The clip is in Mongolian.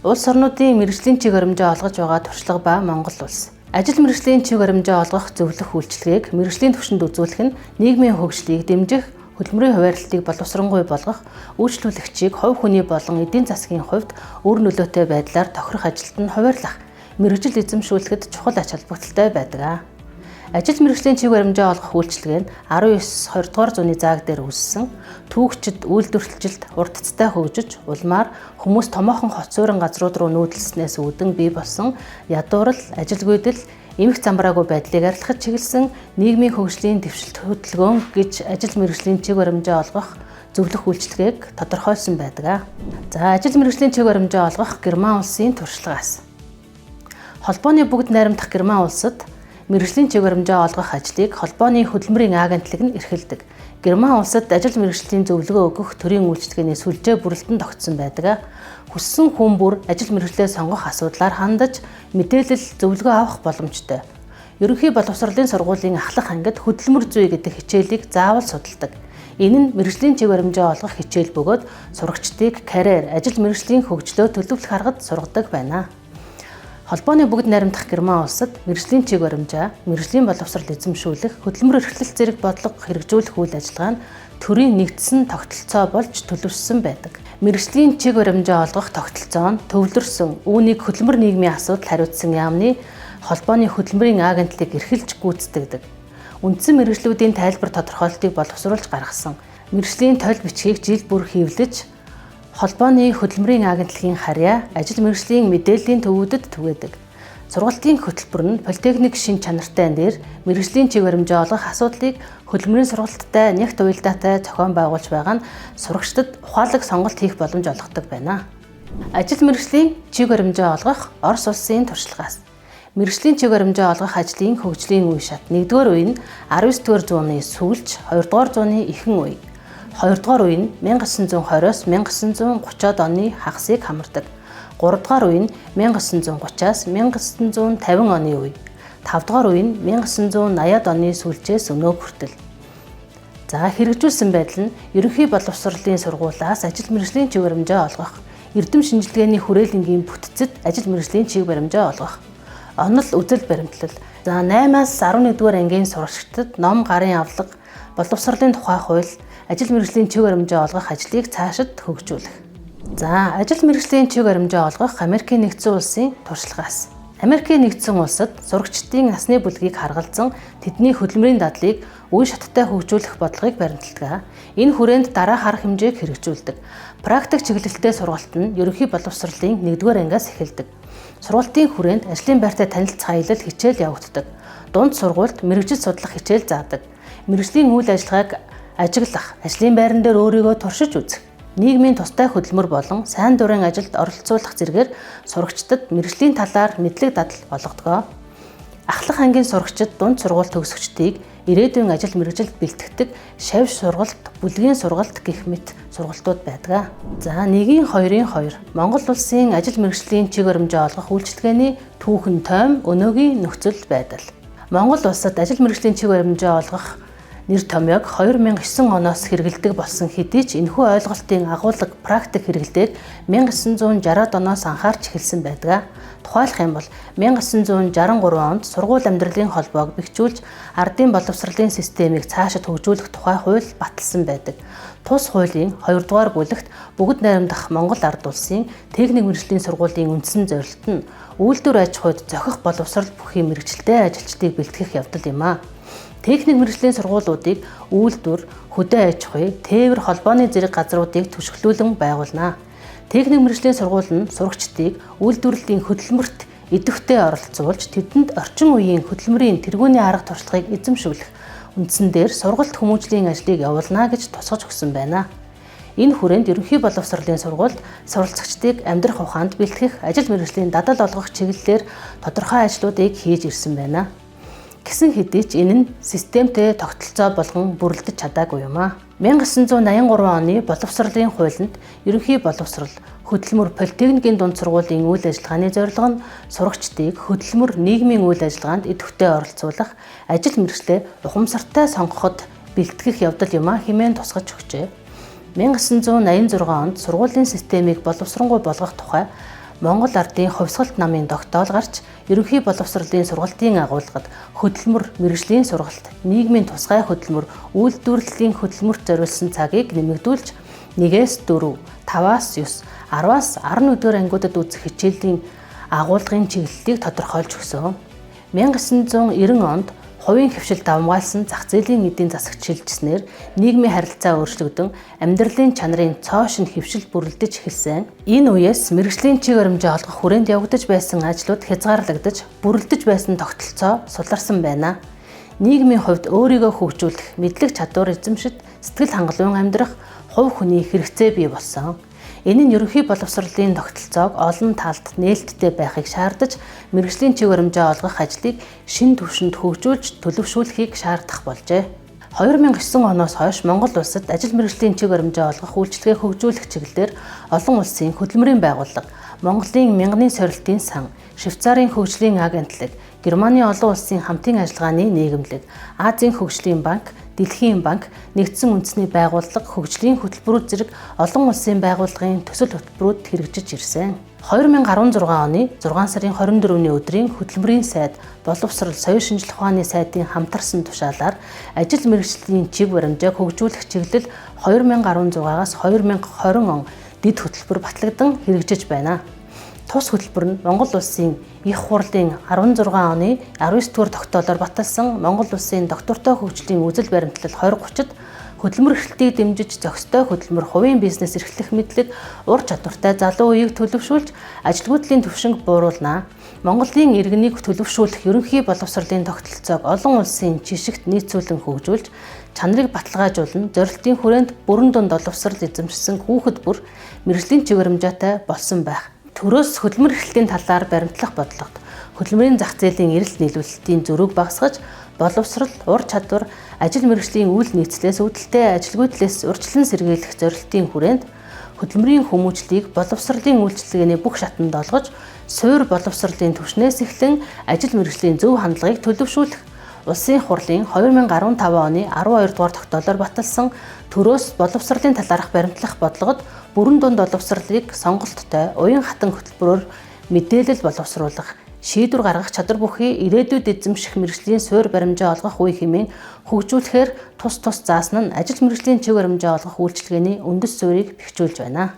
Улс орнуудын мэргэжлийн чиг баримжаа олгож байгаа туршлага ба Монгол улс. Ажил мэргэжлийн чиг баримжаа олгох зөвлөх үйлчилгээг мэргэжлийн түвшинд үзүүлэх нь нийгмийн хөгжлийг дэмжих, хөдөлмөрийн хуваарлтыг боловсронгуй болгох, үйлчлүүлэгчийг хувь хүний болон эдийн засгийн хувьд үр нөлөөтэй байдлаар тохирох ажилд нь хуваарлах, мэргэжил эзэмшүүлэхэд чухал ач холбогдолтой байдаг. Ажил мэргэжлийн чиг баримжаа олгох үйлчилгээ нь 19 20 дугаар зууны зааг дээр үүссэн. Түүхчид үйлдвэрлэлд хурдцтай хөгжиж, улмаар хүмүүс томоохон хот суурин газрууд руу нүүдэлснээс үүдэн бий болсон ядуурл, ажилгүйдэл, эмх замбраагүй байдлыг арилгахад чиглэсэн нийгмийн хөгжлийн дэвшилт хөдөлгөөн гэж ажил мэргэжлийн чиг баримжаа олгох зөвлөх үйлчилгээг тодорхойлсон байдаг. За, ажил мэргэжлийн чиг баримжаа олгох Герман улсын туршлагаас. Холбооны бүгд найрамдах Герман улсад мэргэжлийн чиг баримжаа олгох ажлыг холбооны хөдөлмөрийн агентлаг нь эрхэлдэг. Герман улсад ажил мэргэжлийн зөвлөгөө өгөх төрийн үйлчилгээний сүлжээ бүрэлдэн тогтсон байдаг. Хүссэн хүн бүр ажил мэргэжлээ сонгох асуудлаар хандаж мэдээлэл, зөвлөгөө авах боломжтой. Ерөнхий боловсролын сургуулийн ахлах ангид хөдөлмөр зүй гэдэг хичээлийг заавал судалдаг. Энэ нь мэргэжлийн чиг баримжаа олгох хичээл бөгөөд сурагчдыг карьер, ажил мэргэжлийн хөгжлөө төлөвлөх аргад сургадаг байна. Холбооны бүгд найрамдах Герман улсад мэргэжлийн чиг баримжаа, мэргэжлийн боловсрол эзэмшүүлэх, хөдөлмөр эрхлэлт зэрэг бодлого хэрэгжүүлэх үйл ажиллагаа нь төрийн нэгдсэн тогтолцоо болж төлөвшсөн байдаг. Мэргэжлийн чиг баримжаа олгох тогтолцоо нь төвлөрсөн, үүнийг хөдөлмөр нийгмийн асуудал хариуцсан яамны холбооны хөдөлмөрийн агентлаг эрхэлж гүйцэтгэдэг. Үндсэн мэргэжлүүдийн тайлбар тодорхойлолтыг боловсруулж гаргасан. Мэргэжлийн толь бичгийг жил бүр хэвлэж, холбооны хөдөлмөрийн агентлагийн харьяа ажил мэргэжлийн мэдээллийн төвүүдэд түгээдэг. Сургалтын хөтөлбөр нь политехник шинж чанартай дээр мэргэжлийн чиг баримжаа олгох асуудлыг хөдөлмөрийн сургалттай нягт уялдаатай зохион байгуулж байгаа нь сурагчдад ухаалаг сонголт хийх боломж олгодог байна. Ажил мэргэжлийн чиг баримжаа олгох Орос улсын туршлагаас. Мэргэжлийн чиг баримжаа олгох ажлын хөгжлийн үе шат. 1-р үе нь 19-р зууны сүүлч, 2-р зууны ихэнх үе. 2-р үе нь 1920-оос 1930-ад оны хагасыг хамардаг. 3-р үе нь 1930-аас 1950 оны үе. 5-р үе нь 1980-ад оны сүүлчээс өнөө хүртэл. За, хэрэгжүүлсэн байдал нь ерөнхий боловсролын сургуулиас ажил мэргэжлийн чиг баримжаа олгох, эрдэм шинжилгээний хүрээлэнгийн бүтцэд ажил мэргэжлийн чиг баримжаа олгох, онол үзэл баримтлал. За, 8-аас 11-р ангийн сурагчдад ном, гарын авлага, боловсролын тухай хууль, ажил мэргэжлийн чиг баримжаа олгох ажлыг цаашид хөгжүүлэх. За, ажил мэргэжлийн чиг баримжаа олгох Америкийн нэгдсэн улсын туршлагаас. Америкийн нэгдсэн улсад сурагчдын насны бүлгийг харгалзан тэдний хөдөлмөрийн дадлыг үе шаттай хөгжүүлэх бодлогыг баримталдаг. Энэ хүрээнд дараах арга хэмжээг хэрэгжүүлдэг. Практик чиглэлтэй сургалт нь ерөнхий боловсролын 1-р ангиас эхэлдэг. Сургалтын хүрээнд ажлын байртай танилцах аялал хичээл явагддаг. Дунд сургуульд мэргэжил судлах хичээл заадаг. Мэргэжлийн үйл ажиллагааг ажиглах, ажлын байран дээр өөрийгөө туршиж үзэх, нийгмийн тустай хөдөлмөр болон сайн дурын ажилд оролцуулах зэргээр сурагчдад мэргэжлийн талаар мэдлэг дадал олгодог. Ахлах ангийн сурагчид дунд сургууль төгсөгчдийг ирээдүйн ажил мэргэжилд бэлтгэдэг шавь сургалт, бүлгийн сургалт гэх мэт сургалтууд байдаг. За, 1-ийн 2-ын 2 Монгол улсын ажил мэргэжлийн чиг баримжаа олгох үйлчилгээний түүхэн тойм, өнөөгийн нөхцөл байдал. Монгол улсад ажил мэргэжлийн чиг баримжаа олгох нэр томьёог 2009 оноос хэрэглэдэг болсон хэдий ч энэхүү ойлголтын агуулга практик хэрэглэлээр 1960-ад оноос анхаарч эхэлсэн байдаг. Тухайлах юм бол 1963 онд сургууль амьдралын холбоог бэхжүүлж ардын боловсролын системийг цаашид хөгжүүлэх тухай хууль баталсан байдаг. Тус хуулийн 2 дугаар бүлэгт бүгд найрамдах Монгол ард улсын техник мэргэжлийн сургуулийн үндсэн зорилт нь үйлдвэр аж ахуйд зохих боловсрол бүхий мэргэжилтэй ажилчдыг бэлтгэх явдал юм а. Техник мэргэжлийн сургуулиудыг үйлдвэр, хөдөө аж ахуй, тээвэр холбооны зэрэг газруудыг түшиглүүлэн байгуулна. Техник мэргэжлийн сургууль нь сурагчдыг үйлдвэрлэлийн хөдөлмөрт идэвхтэй оролцуулж, тэдэнд орчин үеийн хөдөлмөрийн тэргүүний арга туршлагыг эзэмшүүлэх үндсэн дээр сургалт хүмүүжлийн ажлыг явуулна гэж тусгаж өгсөн байна. Энэ хүрээнд ерөнхий боловсролын сургуульд суралцагчдыг амьдрах ухаанд бэлтгэх, ажил мэргэжлийн дадал олгох чиглэлээр тодорхой ажлуудыг хийж ирсэн байна. Гэсэн хэдий ч энэ нь системтэй тогтолцоо болгон бүрэлдэж чадаагүй юм а. 1983 оны боловсролын хуулинд ерөнхий боловсрол, хөдөлмөр политехникийн дунд сургуулийн үйл ажиллагааны зорилго нь сурагчдыг хөдөлмөр нийгмийн үйл ажиллагаанд идэвхтэй оролцуулах, ажил мэргэжлээ ухамсартай сонгоход бэлтгэх явдал юм а хэмээн тусгаж өгчээ. 1986 онд сургуулийн системийг боловсронгуй болгох тухай Монгол ардын хувьсгалт намын тогтоол гарч, ерөнхий боловсролын сургалтын агуулгад хөдөлмөр, мэргэжлийн сургалт, нийгмийн тусгай хөдөлмөр, үйлдвэрлэлийн хөдөлмөрт зориулсан цагийг нэмэгдүүлж 1-ээс 4, 5-аас 9, 10-аас 11-р ангиудад үзэх хичээлийн агуулгын чиглэлийг тодорхойлж өгсөн. 1990 онд хувийн хэвшил давамгайлсан зах зээлийн эдийн засагт шилжсэнээр нийгмийн харилцаа өөрчлөгдөн, амьдралын чанарын цоо шинэ хэвшил бүрэлдэж эхэлсэн. Энэ үеэс мэргэжлийн чиг баримжаа олгох хүрээнд явагдаж байсан ажлууд хязгаарлагдаж, бүрэлдэж байсан тогтолцоо суларсан байна. Нийгмийн хувьд өөрийгөө хөгжүүлэх, мэдлэг чадвар эзэмшид, сэтгэл хангалуун амьдрах хувь хүний хэрэгцээ бий болсон. Энэ нь ерөнхий боловсролын тогтолцоог олон талд нээлттэй байхыг шаардаж, мэргэжлийн чиг баримжаа олгох ажлыг шинэ түвшинд хөгжүүлж төлөвшүүлэхийг шаардах болжээ. 2009 оноос хойш Монгол улсад ажил мэргэжлийн чиг баримжаа олгох үйлчилгээг хөгжүүлэх чиглэлээр олон улсын хөдөлмөрийн байгууллага, Монголын мянганы сорилтын сан, Швейцарын хөгжлийн агентлаг, Германы олон улсын хамтын ажиллагааны нийгэмлэг, Азийн хөгжлийн банк, Дэлхийн банк, Нэгдсэн үндэсний байгууллага, хөгжлийн хөтөлбөрүүд зэрэг олон улсын байгууллагын төсөл хөтөлбөрүүд хэрэгжиж ирсэн. 2016 оны 6 сарын 24-ний өдрийн Хөдөлмөрийн сайд, Боловсрол, соёл шинжлэх ухааны сайдын хамтарсан тушаалаар ажил мэргэжлийн чиг баримжааг хөгжүүлэх чиглэл 2016-аас 2020 он дэд хөтөлбөр батлагдан хэрэгжиж байна. Тус хөтөлбөр нь Монгол улсын Их хурлын 16 оны 19 дугаар тогтоолоор баталсан Монгол улсын доктортой хөгжлийн үзэл баримтлал 2030-д хөдөлмөр эрхлэлтийг дэмжиж зохистой хөдөлмөр, хувийн бизнес эрхлэх мэдлэг, ур чадвартай залуу үеийг төлөвшүүлж ажилгүйдлийн түвшинг бууруулна. Монголын иргэнийг төлөвшүүлэх ерөнхий боловсролын тогтолцоог олон улсын жишгт нийцүүлэн хөгжүүлж чанарыг баталгаажуулан зорилтын хүрээнд бүрэн дунд боловсрол эзэмшсэн хүүхэд бүр мэргэжлийн чиг баримжаатай болсон байх. Төрөөс хөдөлмөр эрхлэлтийн талаар баримтлах бодлогод хөдөлмөрийн зах зээлийн эрэлт нийлүүлэлтийн зөрүүг багасгаж, боловсрол, ур чадвар, ажил мэргэжлийн үйл нийцлээс үүдэлтэй ажилгүйдлээс урьдчилан сэргийлэх зорилтын хүрээнд хөдөлмөрийн хүмүүжлийг боловсролын үйлчилгээний бүх шатанд олгож, суур боловсролын түвшнээс эхлэн ажил мэргэжлийн зөв хандлагыг төлөвшүүлэх Улсын хурлын 2015 оны 12 дугаар тогтоолоор баталсан төрөөс боловсролын талаарх баримтлах бодлогод бүрэн дунд боловсролыг сонголттой уян хатан хөтөлбөрөөр мэдээлэл боловсруулах, шийдвэр гаргах чадвар бүхий ирээдүйд эзэмших мэргэжлийн суурь баримжаа олгох үе хэмээн хөгжүүлэхээр тус тус заасан нь ажил мэргэжлийн чиг баримжаа олгох үйлчилгээний үндэс суурийг бэхжүүлж байна.